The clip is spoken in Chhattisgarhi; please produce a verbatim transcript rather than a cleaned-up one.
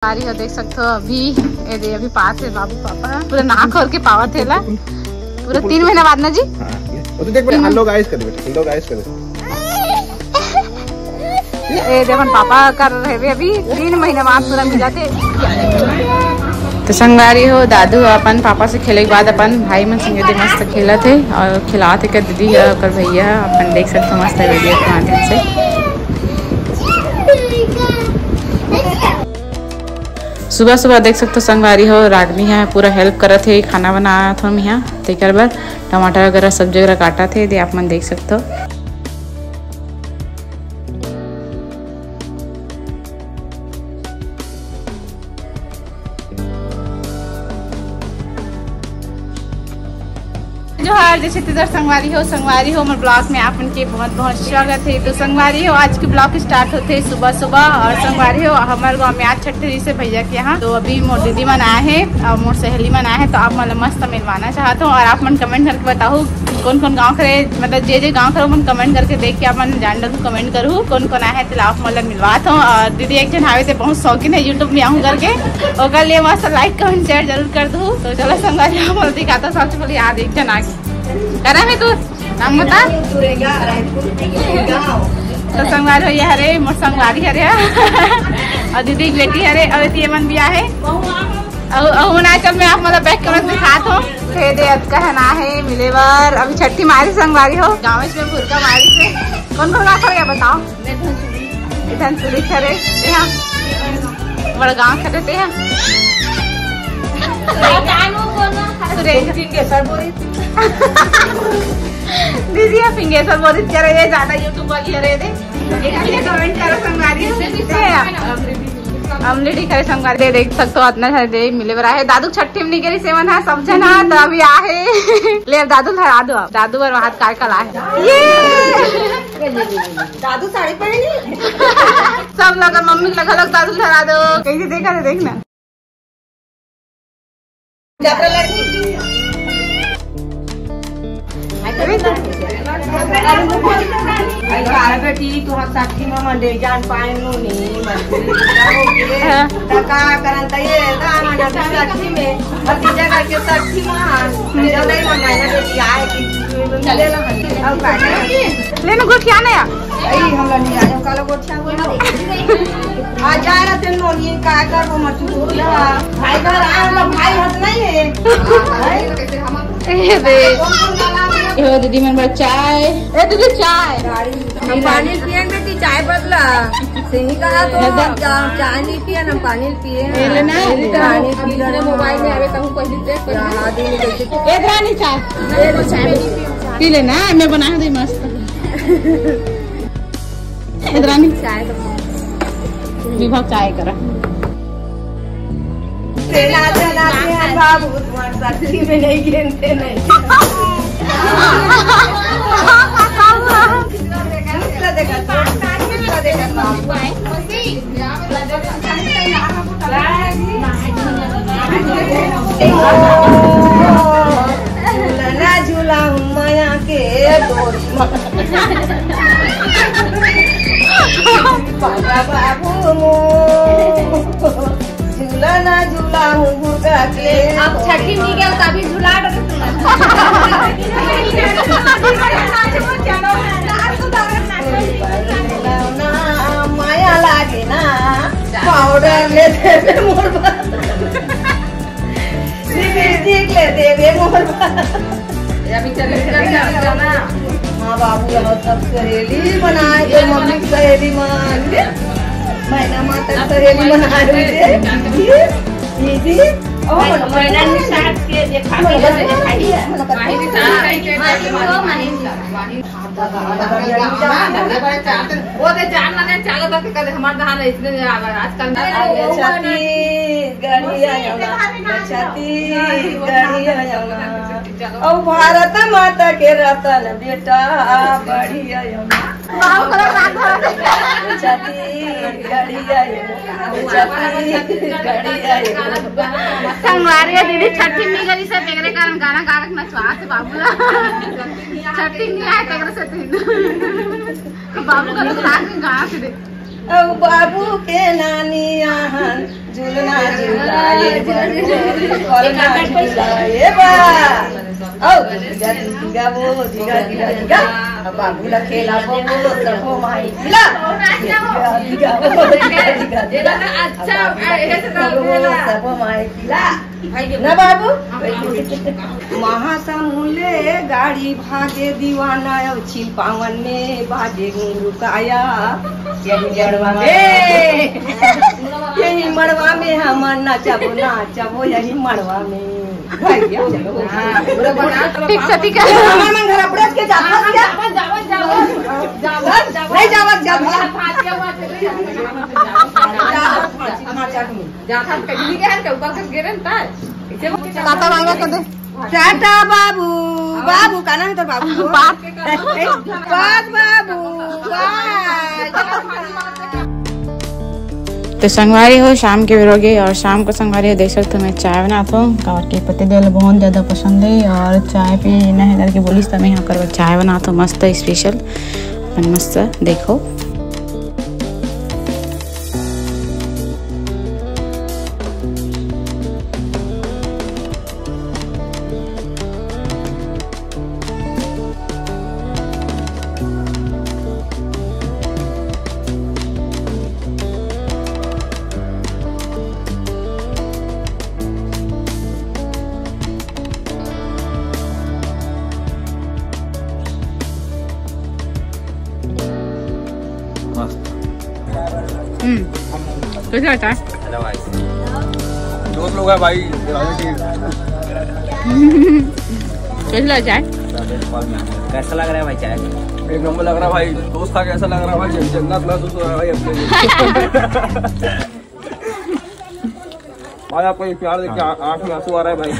संगवारी हो, देख सकते हो अभी, ये दे अभी पास है बाबू पापा, पूरा नाक खोल के पावत हे ला, पूरा तीन महीना बाद ना जी। हाँ, ये, वो तो देख बेटा, तीन hello guys कर दे बेटा, hello guys कर दे। ये दे अपन पापा कर रहे अभी, तीन महीना बाद पूरा मिला थे। तो संगवारी हो, दादू अपन पापा से खेले के बाद अपन भाई मन संगे दे मस्त खेलत हे और खिलात हे का दीदी ह, ओकर भैया ह, अपन देख सकते हो मस्त वीडियो के माध्यम से। सुबह सुबह देख सकते हो संगवारी हो, रागनी ह पूरा help करत हे, खाना बनात हों मिहा, तेकर बर टमाटर वगैरह सब्जी वगैरह काटत हे, दे आप मन देख सकते हो। जोहार, जय छत्तीसगढ़ संगवारी हो, संगवारी हो, हमर vlog में आप मन के बहुत बहुत स्वागत है। तो संगवारी हो, आज के vlog start होते है सुबह सुबह। और संगवारी हो, हमारे गांव में आज छठी से भैया के यहाँ, तो अभी मोर दीदी मन आए हैं और मोर सहेली मन आए हैं, तो आप मन ला मस्त मिलवाना चाहत हूँ। और आप मन comment करके बताओ कौन कौन गाँव करे, मतलब जे जे गाँव करे, मन comment करके देख के आप मन जान डरू, comment करू कौन कौन आए हैं, तो आप मन ला मिलवात हूँ। और दीदी एक जन हावे ते बहुत शौकीन है YouTube में आहूँ करके, ओकर लिए मस्त like comment share जरूर कर दू। तो चलो संगवारी हो, आप मन ला दिखाता हूँ, सबसे पहले याद एक जन आगे करा है तू नाम बता। तो संगवारी हो, ये हरे मोर संगवारी हरे और दीदी की बेटी हरे और ये मन भी आहे। अउ अउ ना चल, मैं आप मतलब back camera दिखात हूँ। हे दे अतका है ना है मिले बर, अभी छठी मारी संगवारी हो, गाँव में भुरका मारी से। कौन कौन गाँव खड़े बताओ? धनसुरी खड़े, यहाँ बड़ा गाँव खड़े थे यहाँ। सुरेंद्र। दीदी, आप फिंगेश्वर बोरित करे, ये ज्यादा YouTube वाली हरे दे। एक comment करो संगवारी हो। अमली डी करे संगवारी दे, देख सकते हो, अतना सारे दे मिले बर आहे। दादू छठी में नहीं गेरी सेवन है, सब जन है, तो अभी आहे। ले, अब दादू ला हरा दो, आप दादू बर हाथ काय कला है। ये दादू साड़ी पहनी। सब लोग मम्मी लगा लोग दादू ला हरा दो, कैसे देखा थे, देखना। अरे बेटी, तुहार साठी में मंडे जान पाए नोनी, मंडे हो गए। हाँ। त का करन त ये दाना ना साठी में, भतीजा करके साठी में, हाँ। जब नहीं मन मायना बेटी आए कि चले ला, अब का करे? लेना गोठिया ना या। आई, हमरा नहीं आयो, काला गोठिया बोला। आ जा रहा तेन नोनी, का करबो मत तू बोला। भाई घर आ, मतलब भाई हत नहीं है। ए दे। ए हो दीदी मन बर चाय। ए दीदी चाय। हम पानी पियन बेटी, चाय बदला। सही कहा तो। एकदम। चाय, चाय नहीं पियन, हम पानी पिए हैं। ले लेना। पानी पी ले। मोबाइल में आवे तहु पहली देख। हाँ, दिन में कैसे ए रानी चाय। पी लेना, मैं बना दे मस्त। इधर आनी। चाय तो विभव चाय करा। तेरा चला के हम बाबू तुम्हारे साथी में नहीं खेलते नहीं। दूसरा देखा, दूसरा देखा, दूसरा देखा। झूलना झूला हूँ माया के डोरी मा। बाबा बाबू मोर, झूलना झूला हूँ भुरका के। अब छठी में गया तभी झूला डरे। माया लागे ना, पाउडर ले देबे मोर बर। लिपस्टिक ले देबे मोर बर। अभी चले, चले, चले ना। हाँ बाबू, अब सब सहेली बनाए, तो मम्मी की सहेली मान। मैना माता की सहेली बनाए मुझे। दीदी, ओ मैना निषाद के देखा, मैना निषाद के देखा। वो तो जान ना, जान ना, कदे हमार धान ऐसने आजकल। अरे छत्तीसगढ़िया, छत्तीसगढ़िया। औ भारत माता के रतन बेटा बढ़िया। छत्तीसगढ़िया, छत्तीसगढ़िया। संगवारी दीदी छठी में गई से तेरे कारण गाना गा के नचवा से बाबू ला। छठी नहीं आए तेरे से तीन। बाबू का तो साथ में गाना से दे। अउ बाबू के नानी आहन, झुलना झुलाए बर, पलना झुलाए बा। अउ दिगा दिगा वो, दिगा दिगा दिगा। अब बाबू ला खेला वो, वो सबो माई खिला। दिगा दिगा वो, दिगा दिगा दिगा। अच्छा, सबो माई खिला। ना बाबू। महासमुंद ले गाड़ी भागे दीवाना, अउ छिलपावन में बाजे गुंगरू काया। यही मड़वा में, यही मड़वा में हम नाचबो, नाचबो यही मड़वा में। भैया, चलो। ठीक से, ठीक है। हमार मन घर अपने के जात हस क्या? नहीं जावत, जावत। जात हस कहीं नहीं गए, ऊपर से गिरे न तार। टाटा बाय बाय कर दे। टाटा बाबू, बाबू का नाम है तोर बाबू? बात। बात बाबू, बाय। तो संगवारी हो, शाम के बेर होगे और शाम को संगवारी हो, देख सकत हो मैं चाय बनात हों, काबर के पति देव ला बहुत ज्यादा पसंद है और चाय पीना है करके बोलिस, त मैं यहाँ कर चाय बनात हों मस्त स्पेशल, अपन मस्त देखो। मस्त। हम्म, कैसे लगता है? हेलो भाई, दोस्त लोग है भाई, राजा की। कैसे लगा चाय? कैसा लग रहा है भाई चाय? एक नंबर लग रहा है भाई। दोस्त था, कैसा लग रहा है भाई? जन-, जन्नत महसूस हो रहा है भाई अपने लिए। भाई, आपका ये प्यार देख के आ-, आंख में आंसू आ रहा है भाई।